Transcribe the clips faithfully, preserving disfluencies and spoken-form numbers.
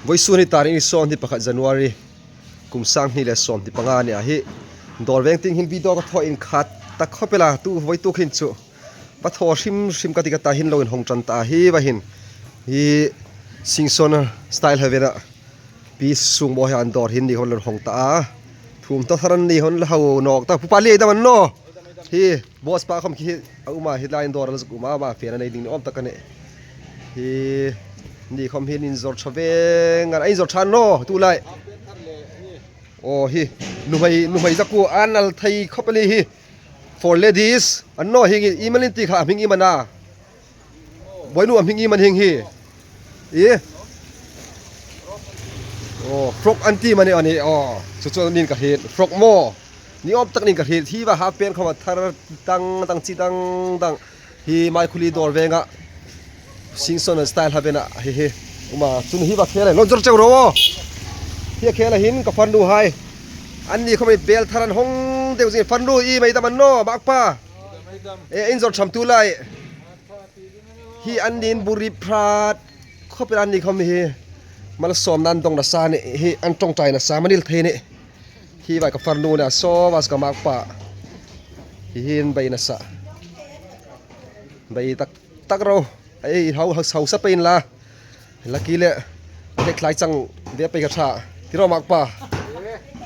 Vawisun hi tarik ni sawmhni pakhat January, kum sang hni le sawmhni panga ni a hi. Dawr veng tieng hin video ka thaw inkhât tak khawp el a, tu vawituk hin chu va thaw hrim hrim ka ti ka ta hin lo inhawng ṭan ta a hi va hin. Hi Singson Style Haven-a Peace sung bo hi an dawr hin ni khawm lo hawng ta a. Thum tawk thar an ni khawm la hau nawk ta. Pu Pali ei dam an naw. Hi boss pa khawm khi a um a, hi lai dawr a la zuk um a, ama fena nei ding ni awm tak a nih. Hi ni khawm hin inzawr ṭha veng an, a inzawr ṭha naw tu lai. Aw hi, nuhmei, nuhmei zakuo an nal thei khawp el hi. For ladies an naw hi, i mal in ti kha, hming iem a na. Boinu, a hming iem a na hieng hi? I? Aw, frock an ti am a ni, a ni, aw. Chu chu ning ka hriet, frock maw. Ni awm tak ning ka hriet, hi va half pant khawm a thar dang dang chi dang dang. Hi Maikhuli dawr venga Singson Style Haven-a hi hi. Um a, chun hi va khel a, lo zawr cheu ro. Hi khel a hin ka farnu hai. An ni khawm hi bel thar an hawng deu zing, farnu i mei dam an naw, makpa. E, inzawr ṭham tu lai. Hi an nin buri phrat khawp el an ni khawm hi. Malsawmna an dawng nasa ni hi, an ṭawngṭai nasa a nil thei ni. Hi vai ka farnu nasa, sawm a ka makpa. Hi hin bei nasa. Bei tak tak ro. Ei, hau, hau, hausa pei inla. Lucky le, hlek thlai chang ve pei ka ṭha. Ti ro makpa.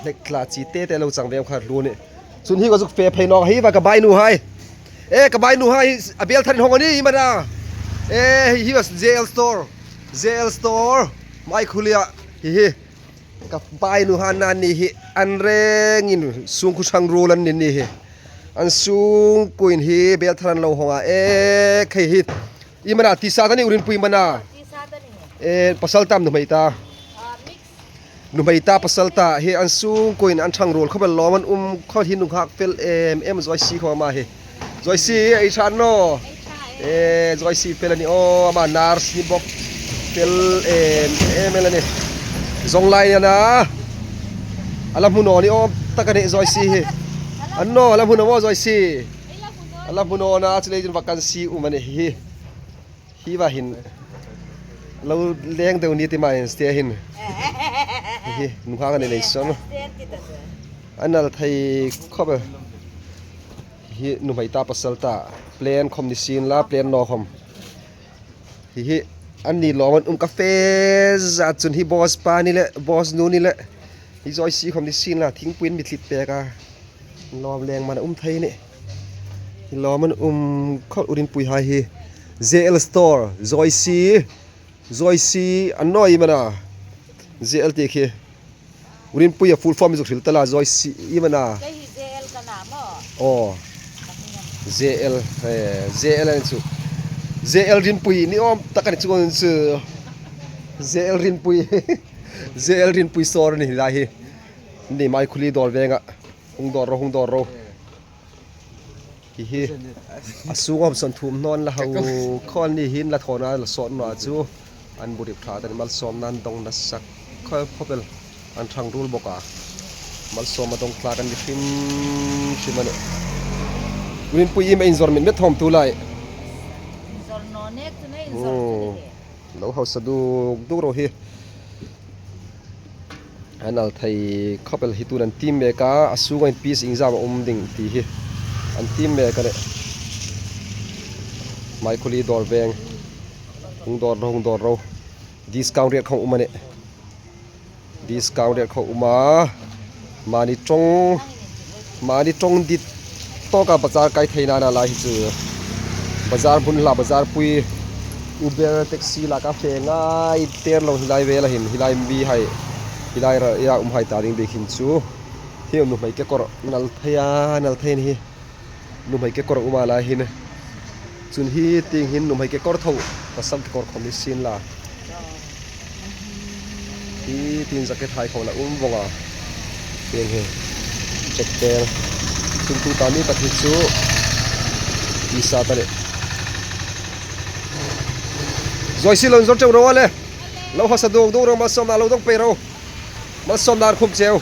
Hlek thlai chi te te lo chang ve kha lu ni. Chun hi ka zuk fe phei nawk hi va ka bainu hai. E, ka bainu hai, a bel thar in hawng a ni, i mana. E, hi va J L Store. J L Store. Maikhulia. Hi hi. Ka bainu hai an ni hi. An rengin sungkuo ṭhang ruol an ni ni hi. An sungkuoin hi bel thar an lo hawng a. E, khei hi. I mana, tisa ta ni, Urinpui mana. Tisa ta ni. E, pasal ta am nuhmei ta? Ah, mix. Nuhmei ta pasal ta, hi an sungkuoin an ṭhang ruol khawp el, lawm an um khawp el hi, nunghak fel em em, Joyce khawm a hi. Joyce, ei ṭha naw? Ei ṭha e. E, Joyce fel a ni aw, ama nurse ni bawk fel em em el a ni. Zong lai a na. A la hmu naw ni awm tak a ni Joyce hi. An naw, a la hmu naw maw Joyce? A la hmu naw na, chu lei chun vacancy um a ni hi. Hi va hin. Lo leng deu ni ti ma hin stia hin. Hi, nunghak a ni nei sawn. An nal thei khawp el. Hi, nuhmei ta pasal ta. Plain khawm ni sien la, plain naw khawm. Hi hi, an ni lawm an um ka fe zat chun hi boss pa ni le, boss nu ni le. Hi Joyce khawm ni sien la, thingpuiin mi thlit pek a. Lawm leng man a um thei ni. Hi lawm an um khawp Urinpui hai hi. J L Store, Joyce, Joyce, an naw i mana. J L ti khi. Urinpui a full form zuk hril ta la, Joyce i mana. Kei hi J L ka na maw? Aw. J L, eh, J L a ni chu. J L Rinpui ni awm tak a ni chu, chu. J L Rinpui. J L Rinpui store a ni lai hi. Ni Maikhuli dawr venga. Hung dawr ro, hung dawr ro. Hi hi. A sung awm sawn thum naw an la hau khawp el ni hin la thawna la sawt naw a chu. An buri phrat a ni, malsawmna an dawng nasa khawp khawp el. An ṭhang ruol bawk a. Malsawm a dawng tlak an ni hrim hrim a ni. Urinpui iem a inzawr met met thawm tu lai. Inzawr naw nek chu na inzawr chu ni hi. Lo hausa duk duk ro hi. An nal thei khawp el hi, tun an tiem mek a, a sunga hin peace exam a um ding ti hi. An tiem mek a nih. Maikhuli dawr veng. Hung dawr ro, hung dawr ro. Discount rate khawm um a nih. Discount rate khawm um a. Mani ṭawng, mani ṭawng dit tawka bazar kai theina a na lai hi chu. Bazar hmun la, bazar pui, Uber, taxi la ka fe ngai ter lo hi lai vela hin, hi lai mi hai, hi lai ra, ya um hai ta ding bik hin chu. Hi nuhmei kekawr nal thei a, nal thei ni hi. Nuhmei kekawr um a lai hin. Chun hi tieng hin nuhmei kekawr tho, pasal kekawr khawm ni sien la. Hi tieng jacket hai khawm la um vawng a. Tieng hi. Jacket. Chun tu ta mi tak hi chu. Tisa ta le. Joyce lo inzawr cheu ro a le. Lo hausa duk duk ro, malsawmna lo dawng pei ro. Malsawmna khum cheu.